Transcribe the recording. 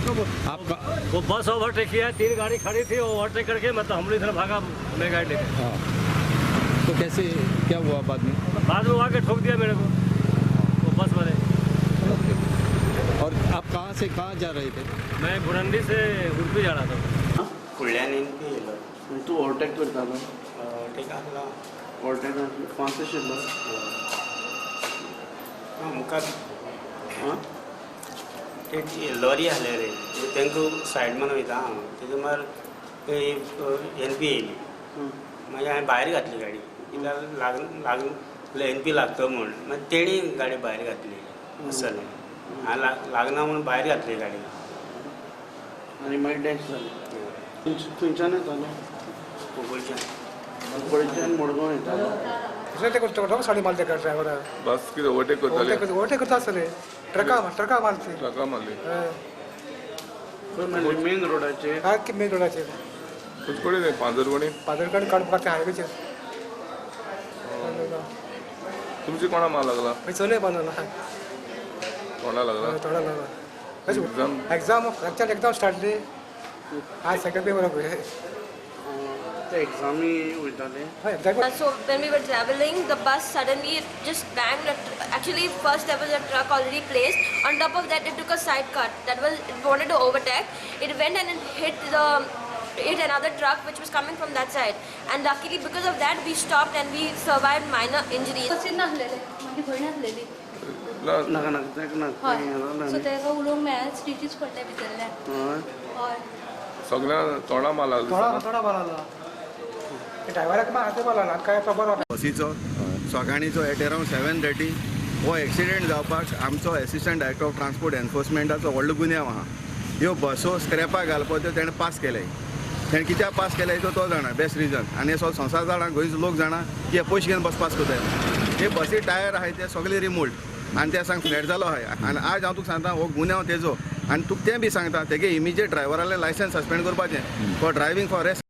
आप वो बस ओवरटेक किया, 3 गाड़ी खड़ी थी, वो ओवरटेक करके मतलब हम लोग इधर भागा, मैं गाड़ी लेके। हाँ, तो कैसे क्या हुआ बाद में? बाद में आके ठोक दिया मेरे को वो बस वाले। और आप कहाँ से कहाँ जा रहे थे? मैं बुरंडी से उडपी जा रहा था। फुडल्यान एन पी येयलो। तूं ओवरटेक करतालो? ओवरटेक आसलो। ओवरटेक फास्ट आशिल्लो? मुखार आं ते लॉरी आसले रे, तांकां सायड मान वयता हांव, तेजे मार एन पी येयली, मागीर हांवें भायर घातली गाडी, कित्याक लाग लाग एन पी लागतो म्हूण, मागीर तेणी गाडी भायर घातली, अशें जालें। हांवें लागना म्हूण भायर घातली गाडी आनी मागीर डॅश जालें। खंयच्यान येतालो? कोपरच्यान। कोपरच्यान मडगांव येतालो। करता साडी मारले का ड्रायव्हर? बस कितें ओवरटेक करताले? ओवरटेक करता आसतले, ट्रका ट्रका मारली। ट्रका मारली खंय मारली? मेन रोडाचेर? हा, मेन रोडाचेर। खंयचे कडेन? पांजरवणी? पांजरकडेन काडपाक हायवेचेर। तुमची कोणा मार लागला? चलय मार लागला। तोंडा लागला? तोंडा लागला। एग्जाम एग्जाम एक्जाम स्टार्ट न्ही, आज सेकंड पेपर। एग्जामी वयताले? So when we were traveling, the bus suddenly just banged. Actually, first there was a truck already placed. On top of that, it took a side cut. That was, it wanted to overtake. It went and it hit another truck which was coming from that side. And luckily, because of that, we stopped and we survived minor injuries. बसीन नासलेले, मागीर खंय नासलेली। नाका नाका नाका। हय, so तेका उलोवंक मेळना, स्टिचीस पडले भितरल्यान। हय, सगळ्या तोंडा मार लागला। तोंडा मार लागला ड्रायव्हराक मार लागला काय खबर। बसीचो सकाळीचो एट अरावंड 7:30 हो एक्सिडेंट जावपाक आमचो एसिस्टंट डायरेक्टर ऑफ ट्रान्सपोर्ट एनफोर्समेंटाचो व्हडलो गुन्यांव आहा। ह्यो बसो स्क्रॅपाक घालपाच्यो तेणें पास केले, तेणें कित्याक पास केले तो तो जाणा बेस्ट रिजन। आनी हे सगळे संवसार जाणा, गोंयचो लोक जाणा की हे पयशे घेवन बस पास करताय। हे बसी टायर आहाय ते सगळे रिमोल्ड आनी ते सांग फ्लॅट जालो आहाय। आनी आज हांव तुका सांगता हो गुन्यांव तेजो, आनी तुका तें बी सांगता तेगे इमिजिएट ड्रायव्हरालें लायसन्स सस्पेंड करपाचें फॉर ड्रायव्हींग फॉर रेस्ट।